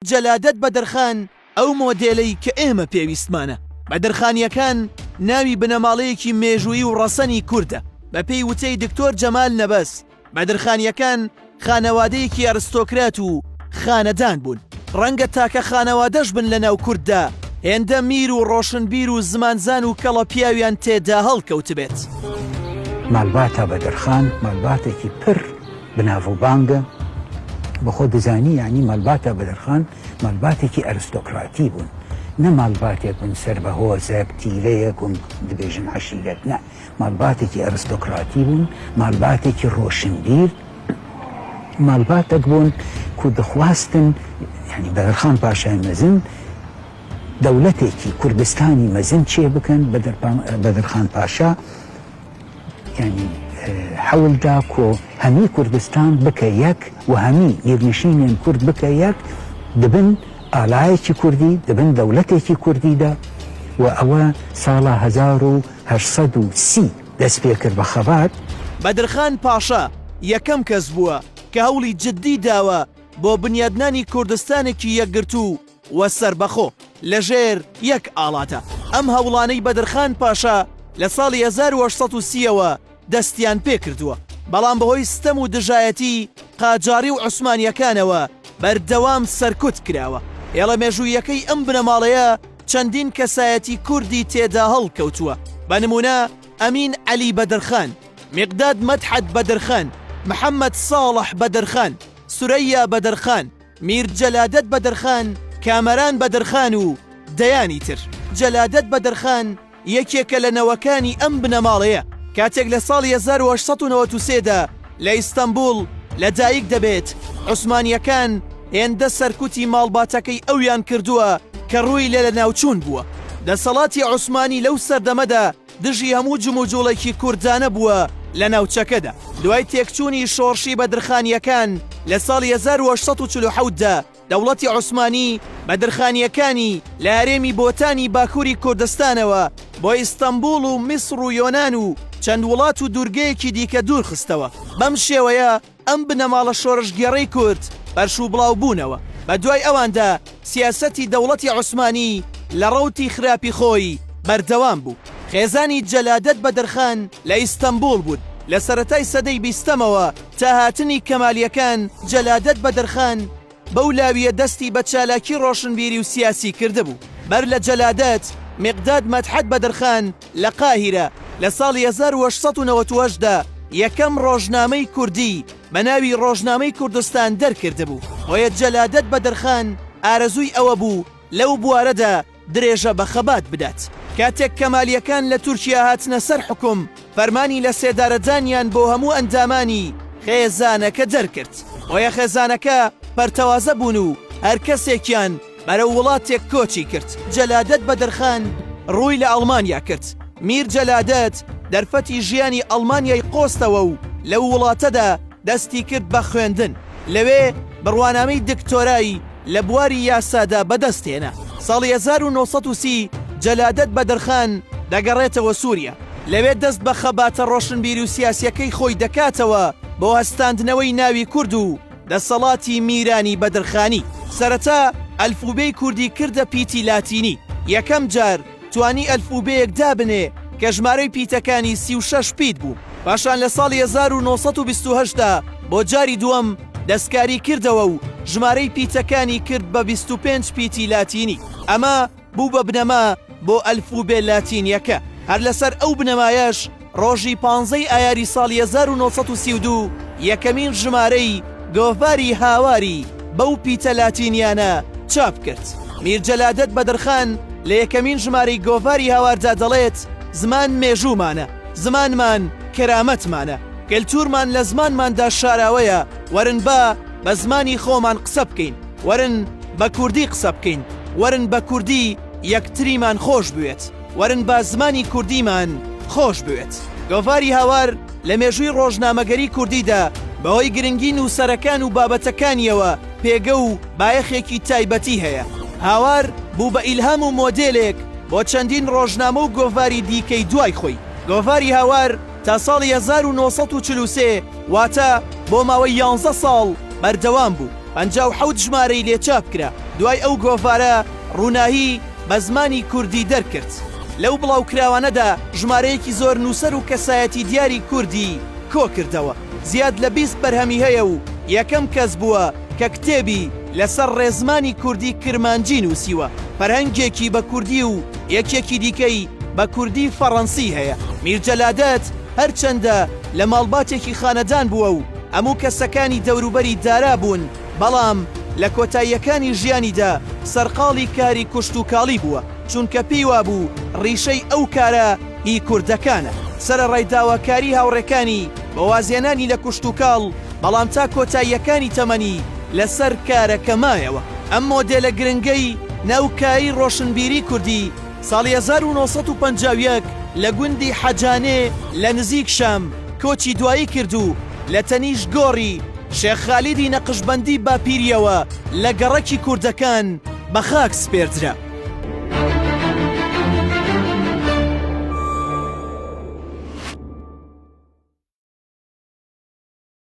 جەلادەت بەدرخان ئەو مۆدێلەی کە ئێمە پێویستمانە. بەدرخانییەکان ناوی بنەماڵەیەکی مێژوویی و ڕەسەنی کوردە. بەپێی وتەی دکتۆر جەمال نەبەز، بەدرخانییەکان خانەوادەیەکی ئەرستۆکرات و خانەدان بوون. ڕەنگە تاکە خانەوادەش بن لەناو کورددا هێندە میر و ڕۆشنبیر و زمانزان و کەڵە پیاویان تێدا هەڵکەوتبێت. مالباتا بەدرخان مالباتێکی پر بناڤوبانگە بەخۆ دەزانی یانی مالباتا بەدرخان مالباتێکی ئەرستۆکراتی بوون نە مالباتێک بوون سەر بە هۆزەک تیرەیەک و دبێژن عەشیرەت نە مالباتێکی ئەرستۆکراتی بوون مالباتێکی ڕۆشنبیر مالباتێک بوون کو دخواستن یعنی بەدرخان پاشای مەزن دەولەتێکی کوردستانی مەزن چێ بکەن بەدرخان پاشا یانی حەول دا کۆ هەمی کوردستان بکە یەک و هەمی میرنشینێن کورد بکە یەک دبن ئالایەکی کوردی دبن دەولەتێکی کوردیدا و ئەوە ساڵا 1830 دەست پێ کرد بە خەبات. بەدرخان پاشا یەکەم کەس بووە کە هەوڵی جددی داوە بۆ بنیادنانی کوردستانێکی یەکگرتوو و سەربەخۆ لە ژێر یەک ئاڵادا. ئەم هەوڵانەی بەدرخان پاشا لە ساڵی 1830 ەوە دەستیان پێکردووە، بەڵام بەهۆی ستەم و دژایەتی قاجاڕی و عوسمانییەکانەوە بەردەوام سەرکوت کراوە. هێڵە مێژووییەکەی ئەم بنەماڵەیە چەندین کەسایەتی کوردی تێدا هەڵکەوتووە، بە نموونە ئەمین عەلی بەدرخان، میقداد مەدحەت بەدرخان، محەمەد ساڵح بەدرخان، سورەیا بەدرخان، میر جەلادەت بەدرخان، کامەران بەدرخان و دەیانی تر. جەلادەت بەدرخان یەکێکە لە نەوەکانی ئەم بنەماڵەیە، کاتێک لە ساڵی 1893 دا لە ئیستەنبوڵ لە دایک دەبێت، عوسمانییەکان هێندە سەرکوتی ماڵباتەکەی ئەویان کردووە کە ڕووی لە لەناوچوون بووە. دەسەڵاتی عوسمانی لەو سەردەمەدا دژی هەموو جموجوڵێکی کوردانە بووە لە ناوچەکەدا. دوای تێکچوونی شۆڕشی بەدرخانییەکان لە ساڵی 1847 دا، دەوڵەتی عوسمانی بەدرخانییەکانی لە هەرێمی بۆتانی باکووری کوردستانەوە بۆ ئیستەنبوڵ و میسڕ و یۆنان و چەند وڵات و دوورگەیەکی دیکە دوورخستەوە. بەم شێوەیە ئەم بنەماڵە شۆرشگێڕەی کورد پەرشوبڵاو بوونەوە. بە دوای ئەواندا سیاسەتی دەوڵەتی عوسمانی لە ڕەوتی خراپی خۆی بەردەوام بوو. خێزانی جەلادەت بەدرخان لە ئیستەنبوڵ بوون. لە سەرەتای سەدەی بیستەمەوە تا هاتنی کەمالییەکان جەلادەت بەدرخان بەو لاوییە دەستی بە چالاکی ڕۆشنبیری و سیاسی کردبوو. بەر لە جەلادەت، میقداد مەدحەت بەدرخان لە قاهیرە لە ساڵی 1898 دا یەکەم ڕۆژنامەی کوردی بە ناوی ڕۆژنامەی کوردستان دەرکردبوو. بۆیە جەلادەت بەدرخان ئارەزووی ئەوە بوو لەو بوارەدا درێژە بە خەبات بدات. کاتێک کەمالییەکان لە تورکیا هاتنە سەر حوکم، فەرمانی لەسێدارەدانیان بۆ هەموو ئەندامانی خێزانەکە دەرکرد. بۆیە خێزانەکە پەرتەوازە بوون و هەر کەسێکیان بەرەو وڵاتێک کۆچی کرد. جەلادەت بەدرخان ڕووی لە ئەڵمانیا کرد. میر جەلادەت دەرفەتی ژیانی ئەڵمانیای قۆستەوە و لەو وڵاتەدا دەستی کرد بە خوێندن. لەوێ بڕوانامەی دکتۆرای لە بواری یاسادا بەدەست هێنا. ساڵی 1930 جەلادەت بەدرخان دەگەڕێتەوە سووریا. لەوێ دەست بە خەباتە ڕۆشنبیری و سیاسییەکەی خۆی دەکاتەوە بۆ هەستاندنەوەی ناوی کورد و دەسەڵاتی میرانی بەدرخانی. سەرەتا ئەلفوبێی کوردی کردە پیتی لاتینی. یەکەم جار توانی ئەلفوبێیەک دابنێ کە ژمارەی پیتەکانی 36 پیت بوو. پاشان لە ساڵی 1928 دا بۆ جاری دووەم دەستکاری کردەوە و ژمارەی پیتەکانی کرد بە 25 پیتی لاتینی. ئەمە بوو بە بنەما بۆ ئەلفوبێ لاتینییەکە. هەر لەسەر ئەو بنەمایەش ڕۆژی پانزەی ئایاری ساڵی 1932 یەکەمین ژمارەی گۆڤاری هاواری بەو پیتە لاتینیانە چاپ کرد. میر جەلادەت بەدرخان لە یەکەمین ژمارەی گۆڤاری هاواردا دەڵێت، زمان مێژوومانە، زمانمان کەرامەتمانە، کەلتوورمان لە زمانماندا شاراوەیە، وەرن با بە زمانی خۆمان قسە بکەین، وەرن بە کوردی قسە بکەین، وەرن بە کوردی یەکتریمان خۆش بوێت. وەرن با زمانی کوردیمان خۆش بوێت. گۆڤاری هاوار لە مێژووی ڕۆژنامەگەری کوردیدا بەهۆی گرنگی نووسەرەکان و بابەتەکانیەوە پێگە و بایەخێکی تایبەتی هەیە. هاوار بوو بە ئیلهام و مۆدێلێک بۆ چەندین ڕۆژنامە و گۆڤاری دیکەی دوای خۆی. گۆڤاری هاوار تا ساڵی 1943 واتە بۆ ماوەی یانزە ساڵ بەردەوام بوو. 57 ژمارەی لێ چاپ کرا. دوای ئەو گۆڤارە ڕووناهی بە زمانی کوردی دەرکرد. لەو بڵاوکراوانەدا ژمارەیەکی زۆر نووسەر و کەسایەتی دیاری کوردی کۆکردەوە. زیاد لە 20 بەرهەمی هەیە و یەکەم کەس بووە کە کتێبی لەسەر ڕێزمانی کوردی کرمانجی نووسیوە، فەرهەنگێکی بە کوردی و یەکێکی دیکەی بە کوردی فەڕەنسی هەیە. میر جەلادەت هەرچەندە لە ماڵباتێکی خانەدان بووە و هەموو کەسەکانی دەوروبەری دارا بوون، بەڵام لە کۆتاییەکانی ژیانیدا سەرقاڵی کاری کوشتوکاڵی بووە، چونکە پێی وابوو ڕیشەی ئەو کارە هی کوردەکانە. سەرەڕای داواکاری هاوڕێکانی بۆ وازهێنانی لە کوشتوکاڵ، بەڵام تا کۆتاییەکانی تەمەنی لەسەر کارەکە مایەوە. ئەم مۆدێلە گرنگەی ناو کایەی ڕۆشنبیری کوردی، ساڵی 1951 لە گوندی حەجانێ لە نزیک شام کۆچی دوایی کرد و لە تەنیشت گۆڕی شێخ خالیدی نەقشبەندی باپیریەوە لە گەڕەکی کوردەکان بە خاک سپێردرا.